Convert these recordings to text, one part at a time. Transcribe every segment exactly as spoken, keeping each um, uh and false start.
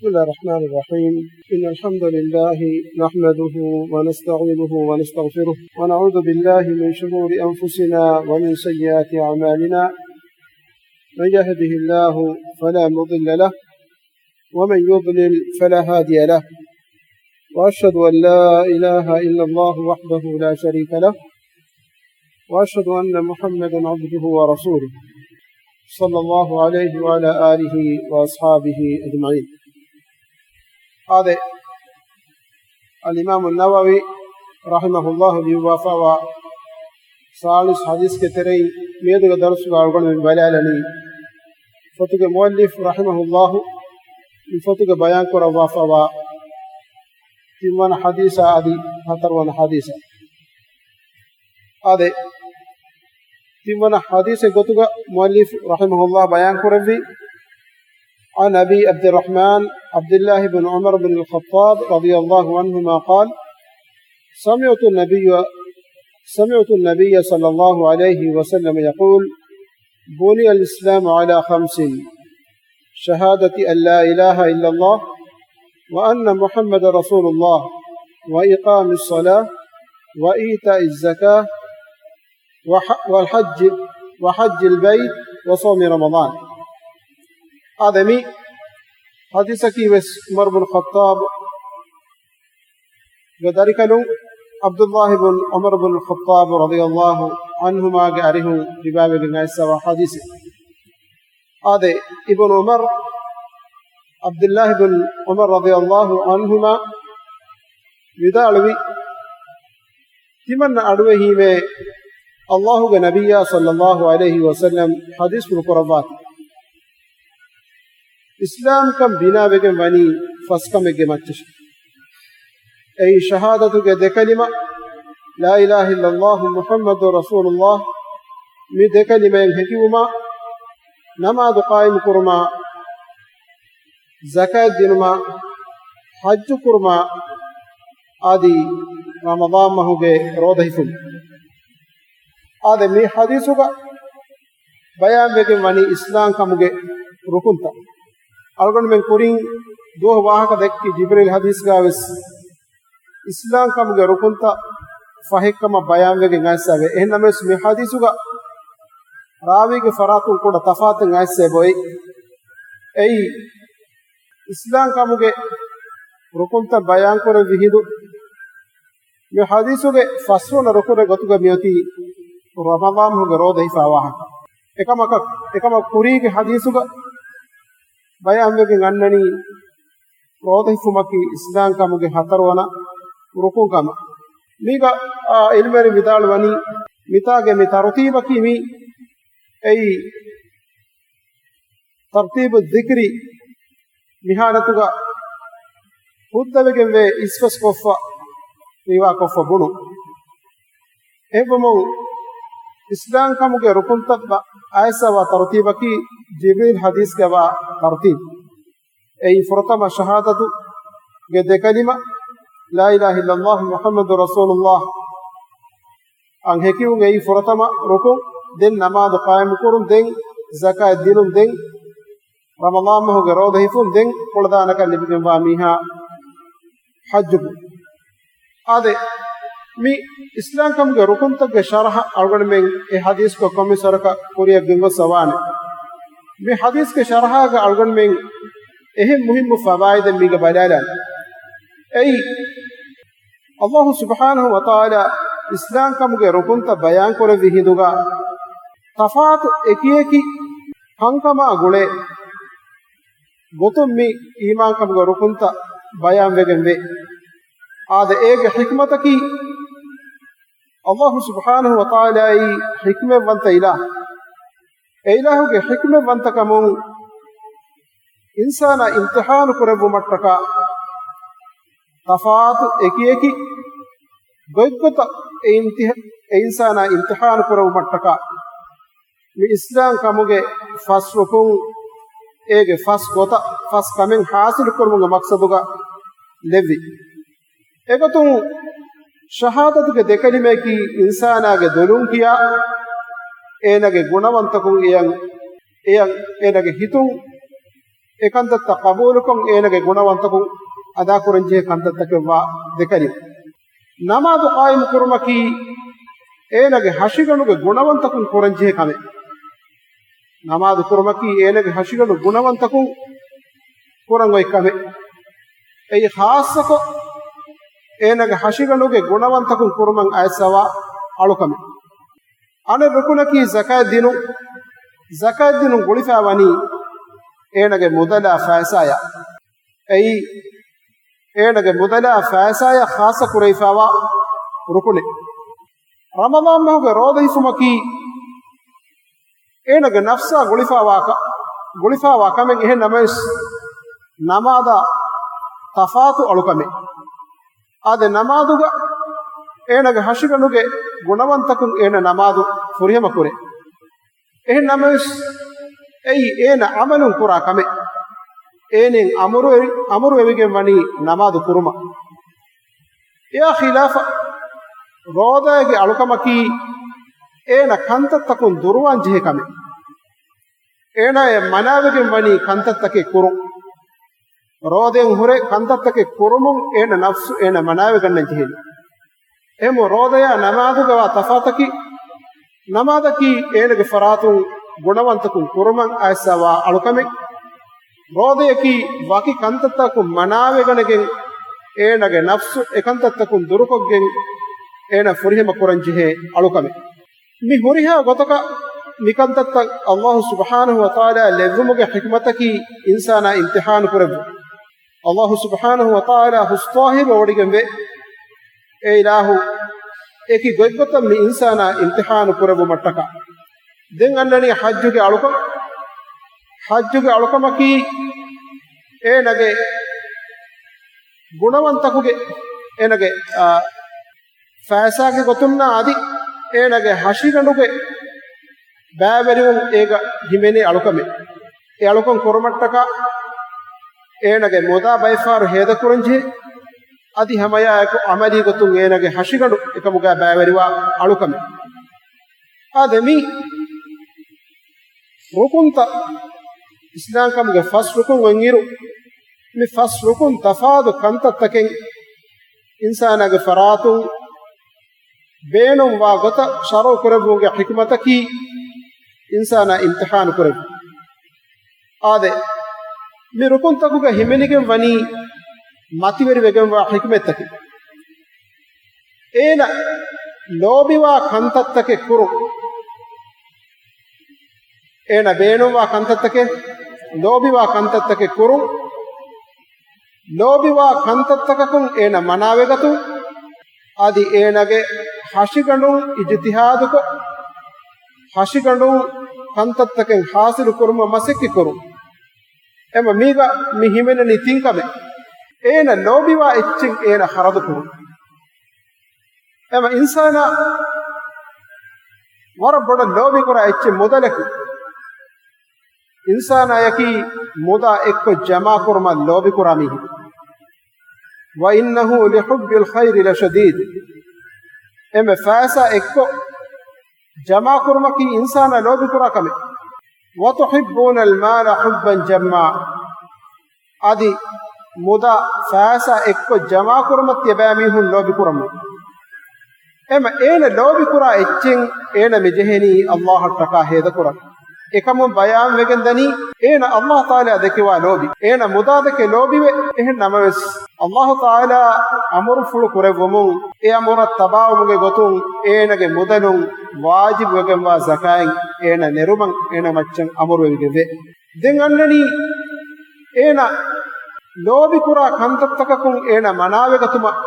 بسم الله الرحمن الرحيم. إن الحمد لله نحمده ونستعينه ونستغفره، ونعوذ بالله من شرور أنفسنا ومن سيئات أعمالنا. من يهده الله فلا مضل له، ومن يضلل فلا هادي له. وأشهد أن لا إله إلا الله وحده لا شريك له، وأشهد أن محمدا عبده ورسوله، صلى الله عليه وعلى آله وأصحابه أجمعين. އާދެ، އަލްއިމާމު ނަވަވީ ރަޙިމަހުﷲ ލިޔުއްވާފައިވާ ސާޅީސް ޙަދީޘްގެ ތެރެއިން މިއަދުގެ ދަރުސުގަ އަޅުގަނޑުމެން ބަލާލަނީ، ފޮތުގެ މުއައްލިފް ރަޙިމަހުﷲ މި ފޮތުގެ ބަޔާން ކުރައްވާފައިވާ ތިންވަނަ ޙަދީޘާ އަދި ހަތަރުވަނަ ޙަދީޘަށް. އާދެ، ތިންވަނަ ޙަދީޘެއް ގޮތުގަ މުއައްލިފް ރަޙިމަހުﷲ ބަޔާން ކުރެއްވީ، عن أبي عبد الرحمن عبد الله بن عمر بن الخطاب رضي الله عنهما قال: سمعت النبي، سمعت النبي صلى الله عليه وسلم يقول: بني الإسلام على خمس: شهادة أن لا إله إلا الله، وأن محمد رسول الله، وإقام الصلاة، وإيتاء الزكاة، وح-، والحج، وحج البيت، وصوم رمضان. އާދެ، މި ޙަދީޘަކީ ވެސް ޢުމަރު ބުނު ޚައްޠާބު ގެ ދަރިކަލުން ޢަބްދުﷲ ބުން ޢުމަރު ބުން ޚައްޠާބު ރަޟިޔަﷲ ޢަންހުމާގެ އަރިހުން ރިވާވެގެން އައިސްފައިވާ ޙަދީޘެއް. އާދެ، އިބްނު ޢުމަރު، ޢަބްދުﷲ ބުން ޢުމަރު ރަޟިޔަﷲ ޢަންހުމާ ވިދާޅުވި، ތިމަންނަ އަޑުއެހީމޭ ﷲގެ ނަބިއްޔާ ޞައްލަﷲ ޢަލައިހި ވަސައްލަމް ޙަދީޘްފުޅު ކުރައްވާތީ. އިސްލާމްކަން ބިނާވެގެން ވަނީ ފަސް ކަމެއްގެ މައްޗަށް. އެއީ ޝަހާދަތުގެ ދެކަލިމަ، لا إله إلا الله محمد رسول الله، މި ދެކަލިމައިން ހެކިވުމާ، ނަމާދު ޤާއިމުކުރުމާ، ޒަކާތް ދިނުމާ، ޙައްޖު ކުރުމާ އަދި ރަމަޟާން މަހުގެ ރޯދަ ހިފުން. އާދެ، މި ޙަދީޘުގަ ބަޔާންވެގެން ވަނީ އިސްލާމް ކަމުގެ ރުކުންތައް. އަޅުގަނޑުމެން ކުރިން ދުވަހު ވާހަކަ ދެއްކި ޖިބްރީލް ޙަދީޘްގަ ވެސް އިސްލާމް ކަމުގެ ރުކުންތައް ފަހެއްކަމަށް ބަޔާންވެގެން އައިސްފައިވޭ. އެހެންނަމަވެސް މި ޙަދީޘުގަ ރާވީގެ ފަރާތުން ކުޑަ ތަފާތެއް އައިސްފައި އޮތް. އެއީ، އިސްލާމް ކަމުގެ ރުކުންތައް ބަޔާންކުރެއްވި ހިނދު، މި ޙަދީޘުގެ ފަސްވަނަ ރުކުނެއް ގޮތުގަ މިއޮތީ ރަމަޟާން މަހުގެ ރޯދަ ހިފާ ވާހަކަ. އެކަމަކަށް، އެކަމަކު ކުރީގެ ޙަދީޘުގަ ބަޔާންވެގެން އަންނަނީ، ރޯދަ ހިފުމަކީ އިސްލާމް ކަމުގެ ހަތަރުވަނަ ރުކުން ކަމަށް. މީގަ، އާ، ޢިލްމުވެރިން ވިދާޅުވަނީ، މިތާގެ މި ތަރުތީބަކީ މި އެއީ، ތަރުތީބު ޛިކްރީ މި ޙާލަތުގަ ހުއްދަވެގެންވޭ އިސްފަސްކޮށްފަ، ރިވާކޮށްފަ ބުނުން. އެހެންވުމުން، އިސްލާމް ކަމުގެ ރުކުންތައް އައިސްފައިވާ ތަރުތީބަކީ ޖިބްރީލް ޙަދީޘްގައިވާ ތަރުތީބު. އެއީ، ފުރަތަމަ ޝަހާދަތުގެ ދެކަލިމަ، لا إله إلا الله محمد رسول الله އަށް ހެކިވުން. އެއީ ފުރަތަމަ ރުކުން. ދެން ނަމާދު ޤާއިމުކުރުން. ދެން ޒަކާތް ދިނުން. ދެން ރަމަޟާން މަހުގެ ރޯދަ ހިފުން. ދެން ކުޅަދާނަކަން ލިބިގެންވާ މީހާ ޙައްޖުކުރުން. އާދެ، މި އިސްލާމް ކަމުގެ ރުކުންތަކުގެ ޝަރަޙަ އަޅުގަނޑުމެން އެ ޙަދީޘްގަ ކޮންމެސް ވަރަކަށް ކުރިއަށް ގެންގޮސްފަވާނެ. މި ޙަދީޘްގެ ޝަރަޙާގަ އަޅުގަނޑުމެން އެހެން މުހިއްމު ފަވާއިދެއް މީގަ ބަލާލާނެ. އެއީ، ﷲ ސުބްޙާނަހޫ ވަތަޢާލާ އިސްލާމް ކަމުގެ ރުކުންތައް ބަޔާންކުރެއްވި ހިނދުގަ، ތަފާތު އެކިއެކި ކަންކަމާ ގުޅޭ ގޮތުން މި އީމާންކަމުގެ ރުކުންތައް ބަޔާންވެގެން ވޭ. އާދެ، އޭގެ ޙިކްމަތަކީ، ﷲ ސުބްޙާނަހޫ ވަތަޢާލާއީ ޙިކްމަތްވަންތަ އިލާހު. އެ އިލާހުގެ ޙިކްމަތްވަންތަކަމުން އިންސާނާ އިމްތިޙާނު ކުރެއްވުމަށްޓަކާ، ތަފާތު އެކިއެކި ގޮތްގޮތަށް އެ އިމްތިޙ-، އެ އިންސާނާ އިމްތިޙާނު ކުރެއްވުމަށްޓަކާ، މި އިސްލާމް ކަމުގެ ފަސް ރުކުން، އޭގެ ފަސް ގޮތަށް ފަސް ކަމެއް ޙާޞިލު ކުރުމުގެ މަޤްޞަދުގަ ލެއްވި. އެގޮތުން ޝަހާދަތުގެ ދެކަލިމަޔަކީ އިންސާނާގެ ދުލުން ކިޔާ، އޭނާގެ ގުނަވަންތަކުން އެޔަށް، އެޔަށް އޭނާގެ ހިތުން އެ ކަންތައްތައް ޤަބޫލުކޮށް، އޭނަގެ ގުނަވަންތަކުން އަދާކުރަންޖެހޭ ކަންތައްތަކެއްވާ ދެކަލި. ނަމާދު ޤާއިމު ކުރުމަކީ، އޭނަގެ ހަށިގަނޑުގެ ގުނަވަންތަކުން ކުރަންޖެހޭ ކަމެއް. ނަމާދު ކުރުމަކީ، އޭނަގެ ހަށިގަނޑު ގުނަވަންތަކުން ކުރަން އޮތް ކަމެއް. އެއީ ޚާއްޞަކޮށް، އޭނަގެ ހަށިގަނޑުގެ ގުނަވަންތަކުން ކުރުމަށް އައިސްފަވާ އަޅުކަމެއް. އަނެއް ރުކުނަކީ ޒަކާތް ދިނުން. ޒަކާތް ދިނުން ގުޅިފަ ވަނީ އޭނަގެ މުދަލާ ފައިސާޔާ. އެއީ އޭނަގެ މުދަލާ ފައިސާޔާ ޚާއްޞަ ކުރެވިފަވާ ރުކުނެއް. ރަމަޟާން މަހުގެ ރޯދަ ހިފުމަކީ އޭނަގެ ނަފްސާ ގުޅިފަވާ ކަ-، ގުޅިފަވާ ކަމެއް. އެހެން ނަމަވެސް، ނަމާދާ ތަފާތު އަޅުކަމެއް. އާދެ، ނަމާދުގަ އޭނަގެ ހަށިގަނޑުގެ ގުނަވަންތަކުން އޭނަ ނަމާދު ފުރިހަމަ ކުރޭ. އެހެން ނަމަވެސް، އެއީ އޭނަ އަމަލުން ކުރާ ކަމެއް. އޭނައަށް އަމުރު އެ-، އަމުރު ވެވިގެން ވަނީ ނަމާދު ކުރުމަށް. އެއާ ޚިލާފަށް، ރޯދައިގެ އަޅުކަމަކީ، އޭނަ ކަންތައްތަކުން ދުރުވާން ޖެހޭ ކަމެއް. އޭނައަށް މަނާވެގެން ވަނީ ކަންތައްތަކެއް ކުރުން. ރޯދައިން ހުރެ ކަންތައްތަކެއް ކުރުމުން އޭނަ ނަފްސު އޭނަ މަނާވެގަންނަން ޖެހޭނެ. އެހެން ރޯދަޔާ ނަމާދުގަވާ ތަފާތަކީ، ނަމާދަކީ އޭނަގެ ފަރާތުން ގުނަވަންތަކުން ކުރުމަށް އައިސްފަވާ އަޅުކަމެއް. ރޯދަޔަކީ ވަކި ކަންތައްތަކުން މަނާވެގަނެގެން، އޭނަގެ ނަފްސު އެކަންތައްތަކުން ދުރުކޮށްގެން، އޭނަ ފުރިހަމަ ކުރަން ޖެހޭ އަޅުކަމެއް. މި ހުރިހާ ގޮތަކަށް މިކަންތައްތައް ﷲ ސުބްޙާނަހޫ ވަތަޢާލާ ލެއްވުމުގެ ޙިކްމަތަކީ އިންސާނާ އިމްތިޙާނު ކުރެއްވުން. ﷲ ސުބްޙާނަހޫ ވަތަޢާލާ ހުސް ޠާހިރު ވޮޑިގެންވޭ. އޭ އިލާހު، އެކި ގޮތްގޮތަށް މި އިންސާނާ އިމްތިޙާނު ކުރެއްވުމަށްޓަކާ. ދެން އަންނަނީ ޙައްޖުގެ އަޅުކަން. ޙައްޖުގެ އަޅުކަމަކީ އޭނަގެ ގުނަވަންތަކުގެ، އޭނަގެ، އާ، ފައިސާގެ ގޮތުންނާ އަދި އޭނަގެ ހަށިގަނޑުގެ ބައިވެރިވުން އޭގަ ހިމެނޭ އަޅުކަމެއް. އެ އަޅުކަން ކުރުމަށްޓަކާ އޭނަގެ މުދާ ބައެއްފަހަރު ހޭދަކުރަންޖެހޭ. އަދި ހަމައެއާއެކު ޢަމަލީ ގޮތުން އޭނަގެ ހަށިގަނޑު އެކަމުގައި ބައިވެރިވާ އަޅުކަމެއް. އާދެ، މި ރުކުންތައް، އިސްލާމްކަމުގެ ފަސް ރުކުން އޮތްއިރު، މި ފަސް ރުކުން ތަފާތު ކަންތައްތަކެއް އިންސާނާގެ ފަރާތުން ބޭނުންވާ ގޮތަށް ޝަރުޢު ކުރެއްވުމުގެ ޙިކުމަތަކީ އިންސާނާ އިމްތިޙާނު ކުރެއްވުން. އާދެ، މި ރުކުންތަކުގަ ހިމެނިގެން ވަނީ މަތިވެރިވެގެންވާ ޙިކުމަތްތަކެއް. އޭނަ ލޯބިވާ ކަންތައްތަކެއް ކުރުން. އޭނަ ބޭނުންވާ ކަންތައްތަކެއް، ލޯބިވާ ކަންތައްތަކެއް ކުރުން. ލޯބިވާ ކަންތައްތަކަކުން އޭނަ މަނާވެގަތުން، އަދި އޭނަގެ ހަށިގަނޑުން އިޖުތިހާދުކޮށް، ހަށިގަނޑުން ކަންތައްތަކެއް ޙާޞިލު ކުރުމަށް މަސައްކަތް ކުރުން. އެމަ މީގަ މި ހިމެނެނީ ތިން ކަމެއް. އޭނަ ލޯބިވާ އެއްޗެއް އޭނަ ޚަރަދު ކުރުން. އެމަ އިންސާނާ ވަރަށް ބޮޑަށް ލޯބިކުރާ އެއްޗެއް މުދަލަކީ. އިންސާނާޔަކީ މުދާ އެއްކޮށް ޖަމާކުރުމަށް ލޯބިކުރާ މީހެއް. وإنه لحب الخير لشديد. އެމެ ފައިސާ އެއްކޮށް ޖަމާކުރުމަކީ އިންސާނާ ލޯބިކުރާ ކަމެއް. وتحبون المال حبا جما. އަދި މުދާ ފައިސާ އެއްކޮށް ޖަމާކުރުމަށް ތިޔަބައިމީހުން ލޯބިކުރަމުން. އެމަ އޭނަ ލޯބިކުރާ އެއްޗެއް އޭނަ މިޖެހެނީ ﷲ އަށްޓަކާ ހޭދަކުރަން. އެކަމުން ބަޔާންވެގެންދަނީ އޭނަ ﷲ ތަޢާލާ ދެކެވާ ލޯބި. އޭނަ މުދާ ދެކެ ލޯބިވެ. އެހެން ނަމަވެސް، ﷲ ތަޢާލާ އަމުރުފުޅު ކުރެއްވުމުން، އެ އަމުރަށް ތަބާވުމުގެ ގޮތުން އޭނަގެ މުދަލުން ވާޖިބުވެގެންވާ ޒަކާތް އޭނަ ނެރުމަށް އޭނަ މައްޗަށް އަމުރުވެވިގެންވޭ. ދެން އަންނަނީ އޭނަ ލޯބިކުރާ ކަންތައްތަކަކުން އޭނަ މަނާވެގަތުމަށް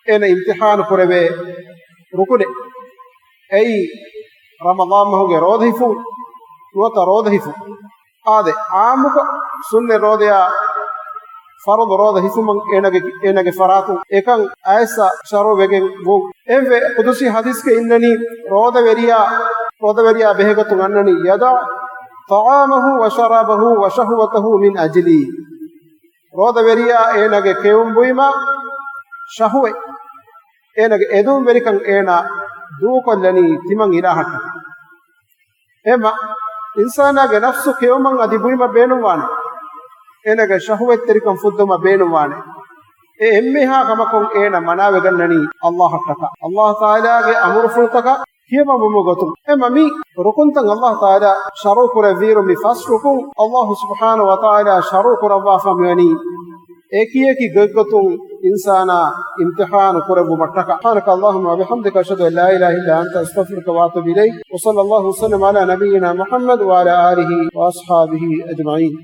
އޭނަ އިމްތިޙާނު ކުރެވޭ ރުކުނެއް. އެއީ ރަމަޟާން މަހުގެ ރޯދަ ހިފުން، ނުވަތަ ރޯދަ ހިފުން. އާދެ، އާއްމުކޮށް ސުންނަތް ރޯދަޔާ ފަރުޟު ރޯދަ ހިފުމަށް އޭނަގެ، އޭނަގެ ފަރާތުން އެކަން އައިސް ޝަރުޢު ވެގެން ވުން. އެއްވެ ޤުދުސީ ޙަދީޘްގަ އިންނަނީ، ރޯދަވެރިޔާ، ރޯދަވެރިޔާ ބެހޭގޮތުން އަންނަނީ، يدع طعامه وشرابه وشهوته من أجلي. ރޯދަވެރިޔާ އޭނަގެ ކެއުން ބުއިމާ ޝަހުވަތް، އޭނަގެ އެދުންވެރިކަން އޭނާ ދޫކޮށްލަނީ ތިމަން އިލާހަށްޓަކާ. އެމަ އިންސާނާގެ ނަފްސު ކެއުމަށް އަދި ބުއިމަށް ބޭނުންވާނެ. އޭނަގެ ޝަހުވަތްތެރިކަން ފުއްދުމަށް ބޭނުންވާނެ. އެ އެންމެހާ ކަމަކުން އޭނަ މަނާވެގަންނަނީ އައްލާހަށްޓަކާ. އައްލާހު ތަޢާލާގެ އަމުރުފުޅުތަކަށް ކިޔަމަންވުމުގެ ގޮތުން. އެމަ މި ރުކުންތައް އައްލާހު ތަޢާލާ ޝަރުޢު ކުރެއްވިއިރު މި ފަސް ރުކުން އައްލާހު ސުބްޙާނަހު ވަތަޢާލާ ޝަރުޢު ކުރައްވާފަ މިވަނީ އެކިއެކި ގޮތްގޮތުން އިންސާނާ އިމްތިޙާނު ކުރެއްވުމަށްޓަކާ. سبحانك اللهم وبحمدك، أشهد أن لا إله إلا أنت، أستغفرك وأتوب إليك. وصلى الله وسلم على نبينا محمد وعلى آله وأصحابه أجمعين.